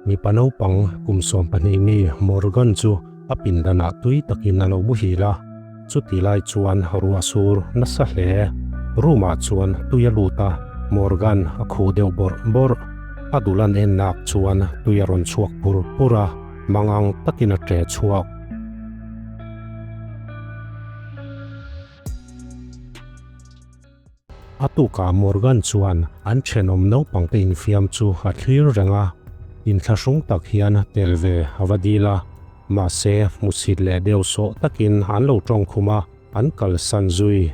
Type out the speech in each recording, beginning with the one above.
Mipa naupang kum 12 mi Morgan chu a pindanah tui takin a lo muhil a, chuti lai chuan ruah sur nasa hle. Room ah chuan tui a lut a, Morgan a khuh deuh bawrh bawrh. A dul an en nak chuan tui a rawn chhuak pur pur a, mangang takin a ṭe chhuak. A tukah Morgan chuan an thenawm naupangte infiam chu a thlir reng a, inthlahrung tak hian tel ve a va dil a, mahse hmusit leh deuh sawh takin an lo tawngkhum a, an kalsan zui.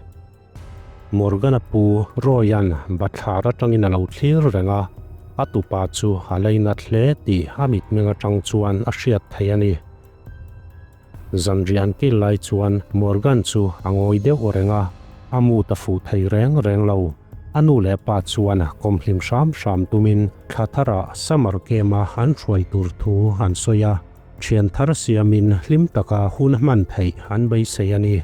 Morgan-a pu Roy-a'n bathlar atangin a lo thlir reng a, a tupa chu a leinat hle tih a mitmeng atang chuan a hriat theih a ni. Zanriah an kil lai chuan Morgan chu a ngawi deuh reng a, a mood a fuh thei reng reng lo. A nu leh pa chuan kawmhlim hram hram tumin thla tharah summer camp-a an hruai tur thu an sawi a, thian thar siamin hlim taka hun hman theih an beisei a ni.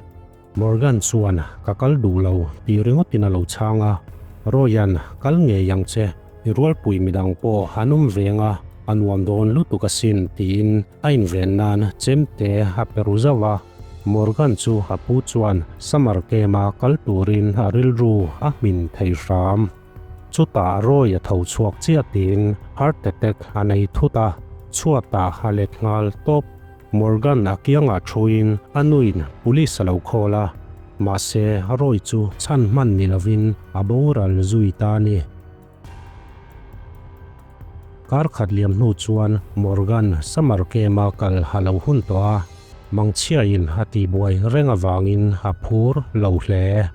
Morgan chuan ka kal duh lo tih ringawtin a lo chhang a, Roy-a'n kal ngei ang che, i rualpui midang pawh an awm veng a, a nuam dawn lutuk asin tiin a inven nan chemte a pe ru zauh a. Morgan chu a pu chuan summer camp-a kal turin a rilru a hmin thei hram. Chutah Roy a tho chhuak chiah tiin heart attack a nei thut a, chhuatah a let nghal tawp. Morgan a kiangah thuin a nuin police a lo call a, mahse Roy chu chhan hman ni lovin a boral zui ta a ni. Kar khat liam hnu chuan Morgan summer camp-a kal a lo hun tawh a, mangchhiain a tihbuai reng avangin a phur lo hle.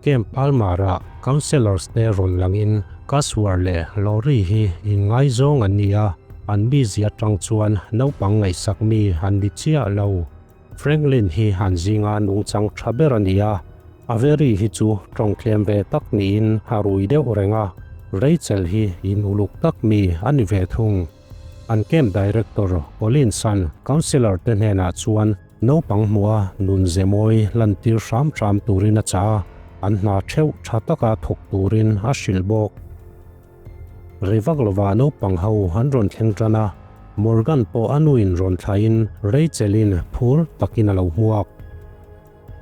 Camp Palmer-ah councellors te rawn langin Kaswar leh Lori hi inngaizawng an ni a, an mizia atang chuan naupang ngaihsak mi an ni chiah lo. Franklin hi an zinga nungchang tha ber a ni a, Avery hi chu tawngtlem ve tak niin a rui deuh reng a, Rachel hi in uluk tak mi a ni ve thung. An camp director Collins-a'n councellor te hnenah chuan Naupang hmua nun ze mawi lantir hram hram turin a chah a, an hna theuh tha taka thawk turin a hrilh bawk. Rei vak lovah naupang ho an rawn thleng tan a, Morgan pawh a nuin rawn thlaiin Rachel-in phur takin a lo hmuak.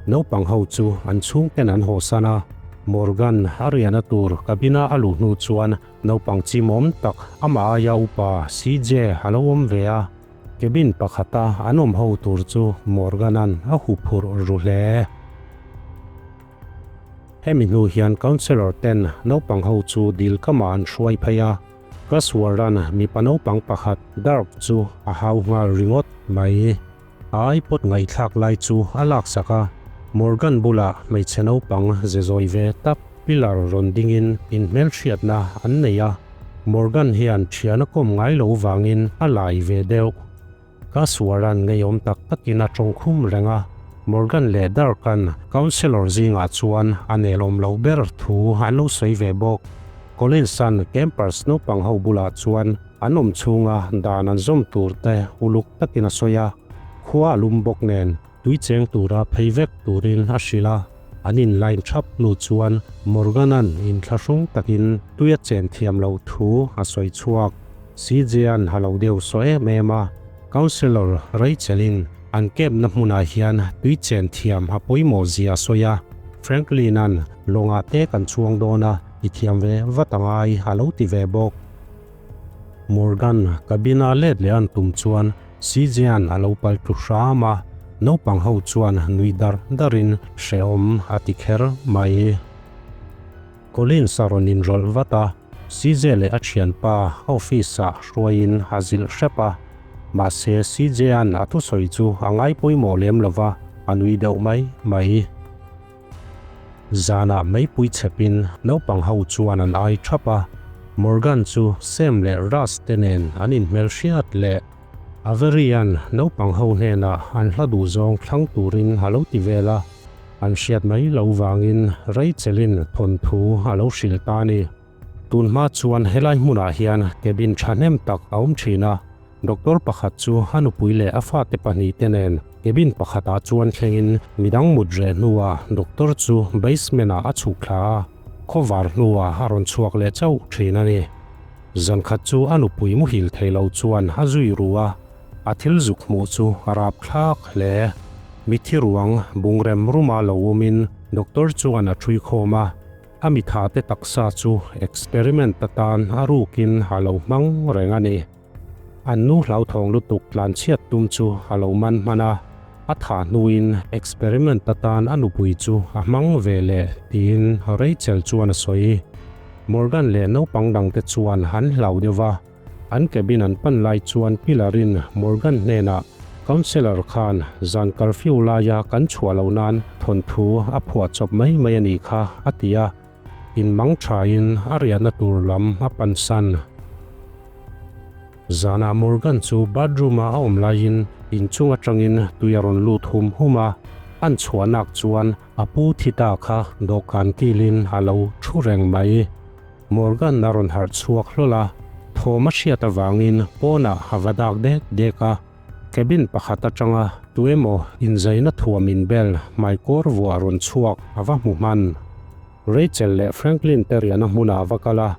Naupang ho chu an chhungten an hawsan a, Morgan a riahna tur cabin-a a luh hnu chuan naupang chimawm tak amah aia upa CJ a lo awm ve a. Cabin pakhata an awm ho tur chu Morgan-a'n a huphurh ru hle. Hemi hnu hian councellor ten naupang ho chu dil kamah an hruai phei a, Kaswar-a'n mipa naupang pakhat Dirk chu a hau nghal ringawt mai. A ipod ngaihthlak lai chu a laksak a, Morgan bulah hmeichhe naupang ze zawi ve tak pillar rawn dingin inhmelhriatna an nei a. Morgan hian thian a kawm ngai lo vangin a lai ve deuh. Kaswaran ngeiawm tak takin a tawngkhum reng a, Morgan leh Dark-a'n councellor zingah chuan a nelawm loh ber thu an lo sawi ve bawk. Collins-a'n campers naupang ho bulah chuan an awm chhunga dan an zawm tur te uluk takin a sawi a, khua a lum bawk nen Tui cheng tura phei vek turin a hrilh a, an in line thap hnu chuan Morgan-a'n inthlahrung takin tui a chen thiam loh thu a sawi chhuak. CJ-a'n a lo deuh saw em em a, Councillor Rachel-in an camp-na hmunah hian tui chen thiam a pawimawh zia a sawi a, Franklin-a'n lawngah te kan chuang dawn a, i thiam ve vat angai a lo ti ve bawk. Morgan cabin-a let leh an tum chuan CJ-a'n a lo pal tlu hram a, naupang ho chuan nui dar darin hrehawm a ti kher mai. Collins a rawn inrawlh vat a, CJ leh a thianpa office-ah hruaiin a zilh hrep a, mahse CJ-a'n a thusawi chu a ngai pawimawh lem lo va, a nui deuh mai mai. Zanah meipui chhepin naupang ho chuan an ai thap a, Morgan chu Sam leh Russ te nen an inhmelhriat leh. Avery-a'n naupang ho hnenah an hla duh zawng thlang turin a lo ti vel a, an hriat mai lo vangin Rachel-in thawnthu a lo hrilh ta a ni. Tun hma chuan helai hmunah hian cabin thahnem tak a awm thin a, Doctor pakhat chu a nupui leh a fate pahnihte nen cabin pakhatah chuan thlengin midang mut reh hnuah doctor chu basement-ah a chhuk thla a, khawvar hnuah a rawn chhuak leh chauh thin a ni. Zan khat chu a nupui muhil thei lo chuan a zui ru a, a thil zuk hmuh chu a rapthlak hle. Mithi ruang bung rem ruma lo awmin doctor chuan a ṭhui khawm a, a mitha te taksa chu experiment atan a rukin a lo hmang reng a ni. An nu hlauthawng lutuk tlanchhiat tum chu a lo man hman a, a thah hnuin experiment atan a nupui chu a hmang ve leh tiin Rachel chuan a sawi. Morgan leh naupang dangte chuan an hlau deuh va, an cabin an pan lai chuan Pilar-in Morgan hnenah Councellor khan zan curfew laia kan chhuah loh nan thawnthu a phuah chawp mai mai a nih kha a ti a. In mang thain a riahna tur lam a pansan. Zanah Morgan chu bathroom-a a awm laiin inchung atangin tui a rawn lut hum hum a, an chhuahnak chuan a pu thi ta kha dawhkan kilin a lo thu reng mai. Morgan a rawn harh chhuak hlawl a, thawm a hriat avangin pawnah a va dak dek dek a. Cabin pakhat atanga tuemaw inzaina thuam inbel hmaikawr vuah rawn chhuak a va hmu hman. Rachel leh Franklin te riahna hmunah a va kal a,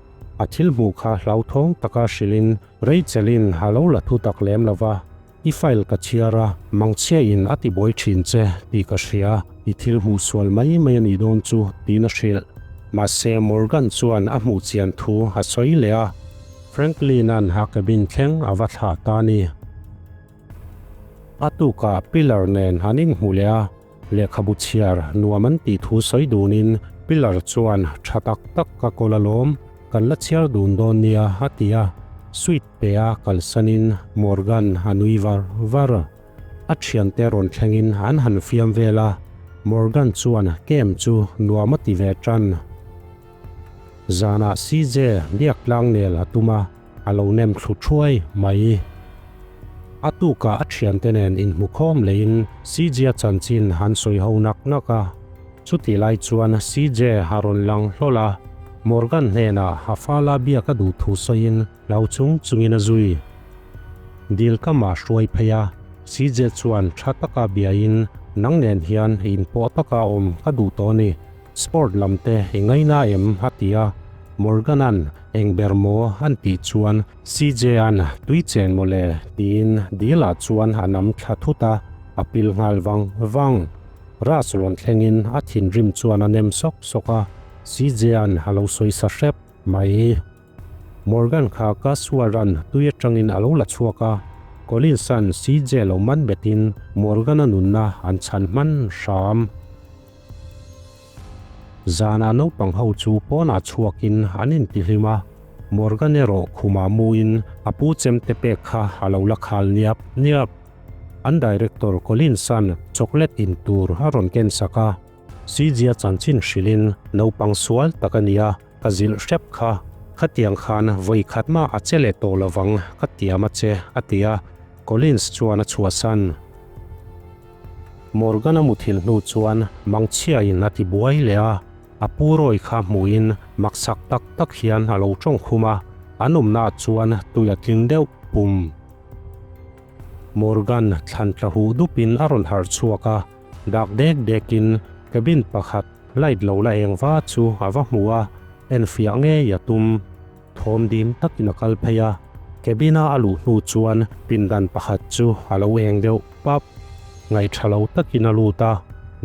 a thil hmuh kha hlauthawng taka hrilhin Rachel-in a lo la thu tak lem lo va, I file ka chhiar a, mangchhia in a tibuai thin che tih ka hria, i thil hmuh sual mai mai a nih dawn chu tiin a hrilh. Mahse Morgan chuan a hmuh chian thu a sawi leh a. Franklin-a'n a cabin thleng a va thlah ta a ni. A tukah Pilar nen an inhmu leh a, lehkhabu chhiar nuam an tih thu sawi dunin Pilar chuan tha tak tak ka kawl alawm, kan la chhiar dun dawn nia a ti a, suite pe a kalsanin Morgan a nui var var. A thiante rawn thlengin an han fiam vel a, Morgan chuan camp chu nuam a ti ve tan. Zanah CJ biak tlang nel a tum a, a lo nem thlu thuai mai. A tukah a thiante nen inhmu khawm leiin CJ-a chanchin an sawi ho nak nak a. Chutih lai chuan CJ a rawn lang hlawl a, Morgan hnenah a fala biak a duh thu sawiin hlau chung chungin a zui. Dil kamah hruai phei a, CJ chuan tha taka biain nang nen hian inpawh taka awm ka duh tawh a ni. Sport lam te i ngaina em? a ti a, Morgan-a'n eng ber maw an tih chuan CJ-a'n tui chen maw le tiin Dil-ah chuan a nam thla thut a, a pil nghal vang vang. Russ rawn thlengin a thinrim chuan a nem sawk sawk a, CJ-a'n a lo sawi sa hrep mai. Morgan kha Kasuaran tui atangin a lo la chhuak a, Collins-a'n CJ lo man betin Morgan-a nunna an chhan hman hram. Zanah naupang ho chu pawnah chhuakin an intihlim a, Morgan erawh khumah muin a pu chemte pek kha a lo la khal niap niap. An director Collins-a'n chocolate in tur a rawn ken sak a, CJ-a chanchin hrilhin naupang sual tak a nia, ka zilh hrep kha, khatiang khan vawi khat mah a che leh tawh lovang ka tiam a che, a ti a, Collins chuan a chhuahsan. Morgan-a muthilh hnu chuan mangchhiain a ti buai leh a, a pu Roy kha hmuhin maksak tak tak hian a lo tawng khum a, an awmnaah chuan tui a tling deuh pum. Morgan thlan tla huh dupin a rawn harh chhuak a, dak dek dekin cabin pakhat light lo la eng va chu a va hmu a, enfiah ngei a tum. Thawm dim takin a kal phei a, cabin-a a luh hnu chuan pindan pakhat chu a lo eng deuh pap. Ngaihṭha lo takin a lut a,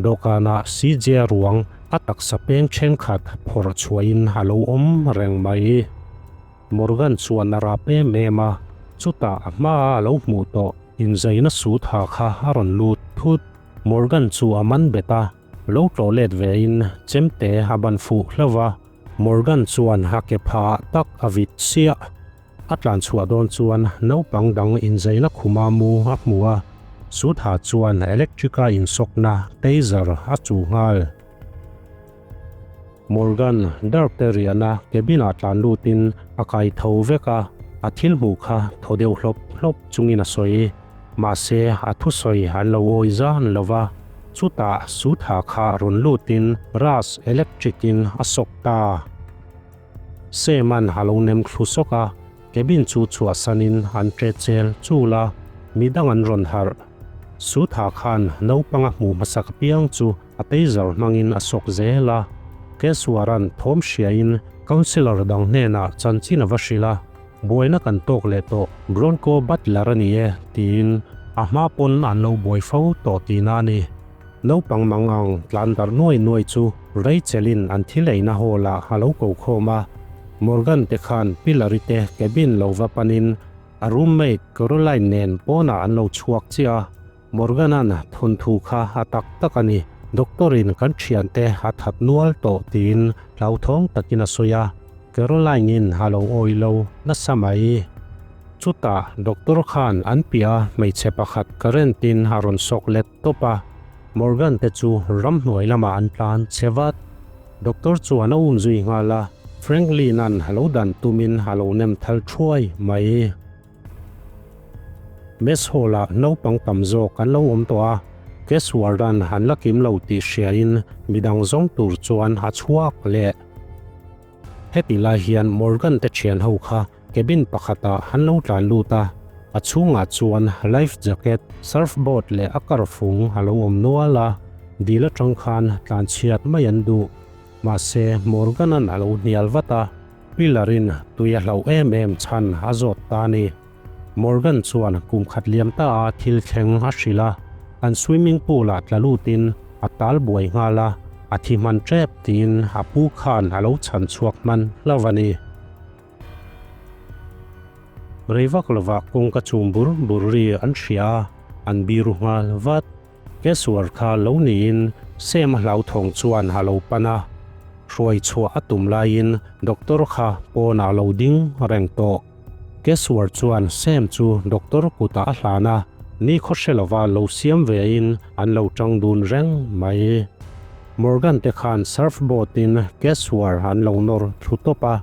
dawhkanah CJ ruang a taksa peng ṭhenkhat phawrh chhuahin a lo awm reng mai. Morgan chuan a rap em em a, chutah a hmaa a lo hmuh tawh inzaina sut ha kha a rawn lut thut. Morgan chu a man bet a, lo tlawh let vein chemte a ban fuh hlauh va. Morgan chuan a ke phah tak a vit chiah. A tlan chhuah dawn chuan naupang dang inzaina khuma mu a hmu a, Sudha chuan electric-a insawkna taser a chuh nghal. Morgan Dirk te riahna cabin-ah tlan lutin a kai tho vek a, a thil hmuh kha thaw deuh hlawp hlawp chungin a sawi. Mahse, a thusawi an lo awi zan lo va, chutah Sudha kha rawn lutin Russ electric-in a sawk ta. Sam-a'n a lo nem thlu sawk a, cabin chu chhuahsanin an ṭe chel chul a, midang an rawn harh. Sudha khan naupang a hmuh hmasak apiang chu a taser hmangin a sawk zel a. Keswara'n thawm hriain councillor dang hnenah chanchin a va hrilh a. Buaina kan tawk leh tawh, Bronco Butler a ni e, tiin a hma pawn an lo buai fo tawh tihna a ni. Naupang mang ang tlan darh nuai nuai chu Rachel-in an thil eina hall ah a lo ko khawm a. Morgan te khan Pillar-i te cabin lo va panin a roommate Caroline nen pawnah an lo chhuak chiah a. Morgan-a'n thawnthu kha a tak tak a ni, Doctor-in kan thiante a that nual tawh tiin hlauthawng takin a sawi a, Caroline-in a lo awih lo nasa mai. Chutah Doctor khan an piah a hmeichhe pakhat current-in a rawn sawk let tawp a, Morgan te chu ramhnuai lamah an tlan che vat. Doctor chuan a umzui nghal a, Franklin-a'n a lo dan tumin a lo nem thal thuai mai. Mess hall-ah naupang tam zawk an lo awm tawh a, guest warden an la kim lo tih hriain midang zawng tur chuan a chhuak leh. Heti lai hian Morgan te thian ho kha cabin pakhatah an lo tlan lut a, a chhungah chuan life jacket, surfboard leh a kar fung a lo awm nual a, dil atang khan tlanchhiat mai an duh. Mahse Morgan-a'n a lo hnial vat a. Pillar-in tui a hlauh em em chhan a zawt ta a ni. Morgan chuan kum khat liam ta a thil thleng a hrilh a, an swimming pool-ah tla lutin a tal buai nghal a, a thi hman tep tiin a pu khan a lo chhan chhuak hman hlauh a ni. Rei vak lovah kawngka chum bur bur ri an hria a, an biru nghal vat. Kesuar kha lo niin Sam a hlauthawng chuan a lo pan a, hruai chhuah a tum laiin doctor kha pawnah a lo ding reng tawh. Kesuar chuan Sam chu doctor kutah a hlan a, nikhaw hre lova lo siam vein an lo tang dun reng mai. Morgan te khan surfboard in Kesuar an lo nawr thlu tawp a,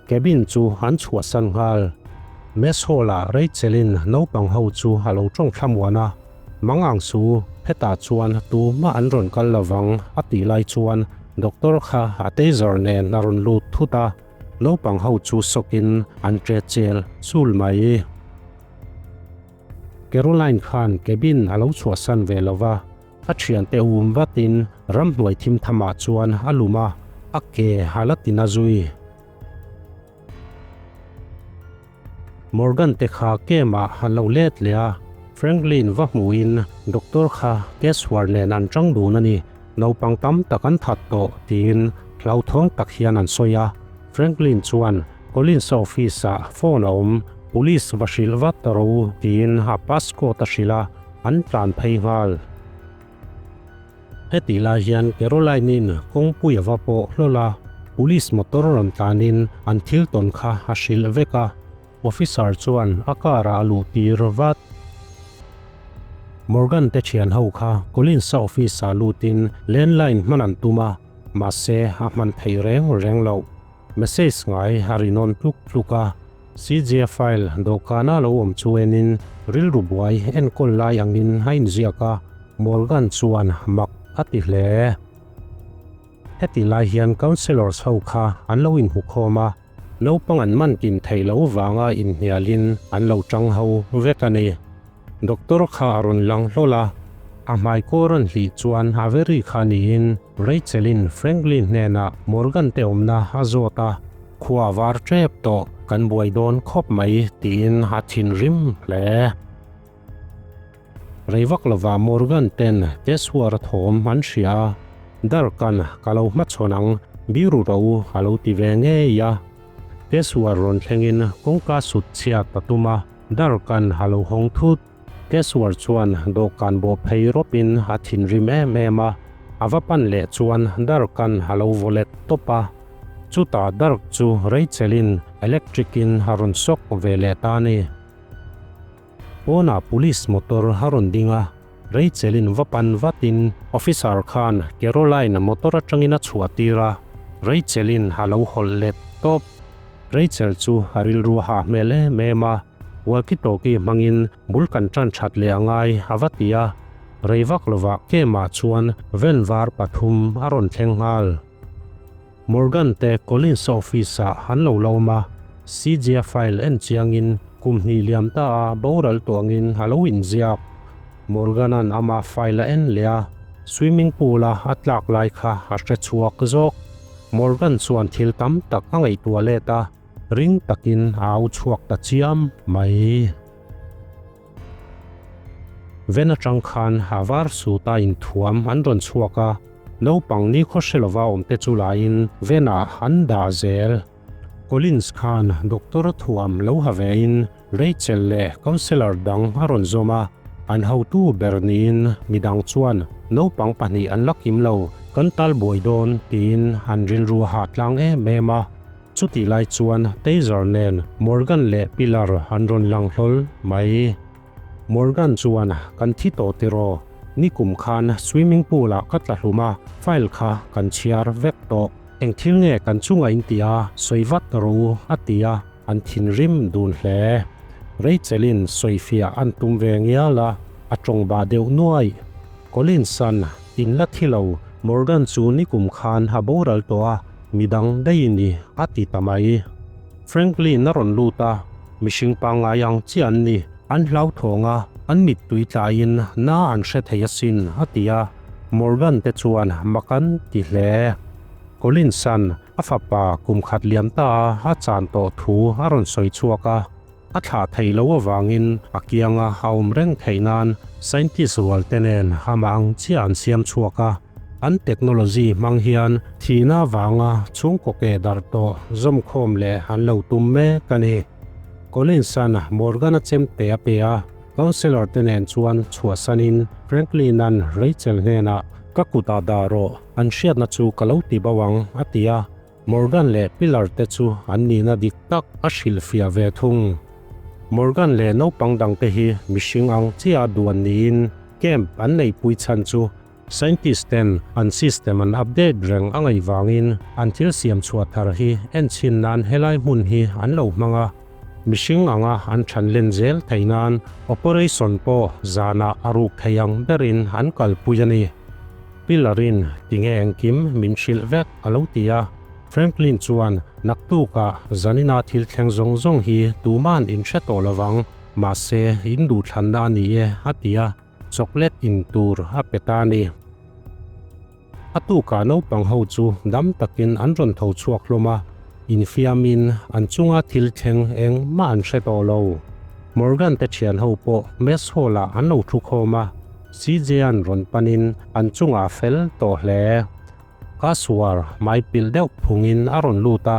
cabin chu an chhuahsan nghal. Mess hall ah Rachel-in naupang ho chu a lo tawng thlamuan a. Mangang su, hetah chuan tumah an rawn kal lovang a tih lai chuan doctor kha a taser nen a rawn lut thut a, naupang ho chu sawkin an ṭe chel chul mai. Caroline khan cabin a lo chhuahsan ve lova, a ṭhiante um vatin ramhnuai thim thamah chuan a lum a, a ke a la tina zui. Morgan te kha camp ah an lo let leh a, Franklin va hmuhin doctor kha Cashwar nen an tang dun a ni, naupang tam tak an that tawh tiin hlauthawng tak hian an sawi a. Franklin chuan Collins office ah phone a awm, police va hrilh vat ro tiin a passcode a hrilh a, an tlan phei nghal. Hetih lai hian Caroline-in kawngpui a va pawh hlawl a, police motor rawn tlanin an thil tawn kha a hrilh vek a, officer chuan a car-ah a luh tir vat. Morgan te thian ho kha Collins-a office-ah lutin landline hman an tum a, mahse a hman thei reng reng loh. Message ngai a ri nawn tluk tluk a, CJ file dawhkana lo awm chu enin rilru buai enkawl lai angin a inziak a, Morgan chuan mak a ti hle. Heti lai hian councellors ho kha an lo inhmukhawm a, naupang an man kim theih loh vanga inhnialin an lo tang ho vek a ni. Doctor kha a rawn lang hlawl a, a hmai kaw rawn hlih chuan a veri kha niin Rachel-in Franklin hnenah Morgan te awmna a zawt a, khua a var tep tawh, kan buai dawn khawp mai tiin a thinrim hle. Rei vak lova Morgan ten Keswar a thawm an hria a, Darkan ka lo hmachhawn ang, biru ro a lo ti ve ngei a. Keswar rawn thlengin kawngka sut chhiat a tum a, Darkan a lo hawng thut. Keswar chuan dawhkan bawh phei rawpin a thinrim em em a, a va pan leh chuan Darkan a lo vaw let tawp a. Chutah Dark chu Rachel-in electric-in a rawn sawk ve leh ta a ni. Pawnah police motor a rawn ding a, Rachel-in va pan vatin officer khan Caroline motor atangin a chhuah tir a, Rachel-in a lo hawlh let tawp. Rachel chu a rilru a hah hmel em em a, walkie-talkie hmangin bul kan tan that leh a ngai a va ti a, rei vak lovah camp-ah chuan van var pathum a rawn thleng nghal. Morgan te Collins office ah an lo la awm a, CJ file en chiangin kum hnih liam ta a boral tawh angin a lo inziak. Morgan-a'n ama file a en leh a, swimming pool a a tlak lai kha a hre chhuak zawk. Morgan chuan thil tam tak a ngaihtuah let a. Ring takin a au chhuak ta chiam mai. Ven atang khan a var suta inthuam an rawn chhuak a, naupang nikhaw hre lova awmte chu laiin venah an dah zel. Collins khan doctor thuam lo ha vein Rachel leh counsellor dang a rawn zawm a, an hotu ber niin midang chuan naupang pahnih an la kim lo, kan tal buai dawn tiin an rilru a hah tlang em em a. Chutih lai chuan Taser nen Morgan leh Pilar an rawn lang hlawl mai. Morgan chuan, Kan thi tawh tiraw? Nikum khan swimming pool ah ka tla hlum a, file kha kan chhiar vek tawh. Eng thil nge kan chunga in tih a, sawi vat rawh u, a ti a, an thinrim dun hle. Rachel-in sawifiah an tum ve ngial a, a tawng bah deuh nuai. Collins-a'n in la thi lo, Morgan chu nikum khan a boral tawh a, midang daih i ni, a ti ta mai. Franklin a rawn lut a, mihring pangngai ang chiah an ni, an hlauthawng a, an mittui tlaiin na an hre thei asin, a ti a, Morgan te chuan mak an ti hle. Collins-a'n a fapa kum khat liam ta a a chan tawh thu a rawn sawi chhuak a, a thlah theih loh avangin a kianga a awm reng theih nan scientist rual te nen amah ang chiah an siam chhuak a. An technology hmang hian thihna avanga chhungkaw ke darh tawh zawmkhawm leh an lo tum mek a ni. Collins-a'n Morgan-a chemte a pe a, counsellor te nen chuan chhuahsanin Franklin-a'n Rachel hnenah, Ka kutah dah rawh, an hriatna chu ka lo ti bo ang, a ti a. Morgan leh Pilar te chu an nihna dik tak a hrilhfiah ve thung. Morgan leh naupang dangte hi mihring ang chiah a duan niin camp an neihpui chhan chu scientist ten an system an update reng a ngaih vangin an thil siam chhuah thar hi enchhin nan helai hmun hi an lo hmang a, mihring anga an than len zel theih nan operation pawh zanah a ruk thei ang berin an kalpui a ni. Pilarin tinge engkim min hrilh vek a lo ti a, Franklin chuan naktukah zanina thil thleng zawng zawng hi tuman in hre tawh lovang, mahse in duhthlanna a ni e a ti a, chocolate in tur a pe ta a ni. A tukah naupang ho chu dam takin an rawn tho chhuak hlawm a, infiamin an chunga thil thleng engmah an hre tawh lo. Morgan te thian ho pawh mess hall ah an lo thu khawm a, CJ-a'n rawn panin an chungah a fel tawh hle. Kasuar hmai pilh deuh phungin a rawn lut a,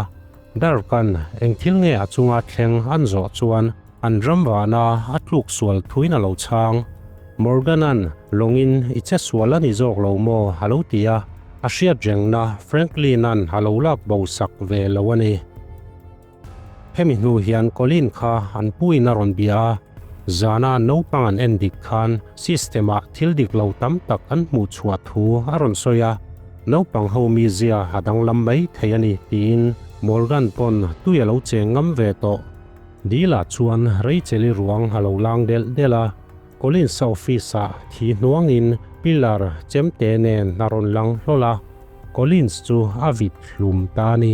Dark-a'n eng thil nge a chunga thleng an zawh chuan an ram vahna a tluk sual thuin a lo chhang. Morgan-a'n lawngin i che sual a ni zawk lo maw a lo ti a, a hriat rengna Franklin-a'n a lo lak bo sak ve lo a ni. Hemi hnu hian Colin kha an puin a rawn bia a, zana naupang an en dik khan system ah thil dik lo tam tak an hmuh chhuah thu a rawn sawi a, naupang ho mizia a danglam mai thei a ni tiin Morgan pawn tui a lo cheng ngam ve tawh. Dil ah chuan Rachel-i ruang a lo lang delh delh a, Collins-a office ah thi hnuangin pillar chemte nen a rawn lang hlawl a, Collins chu a vit hlum ta a ni.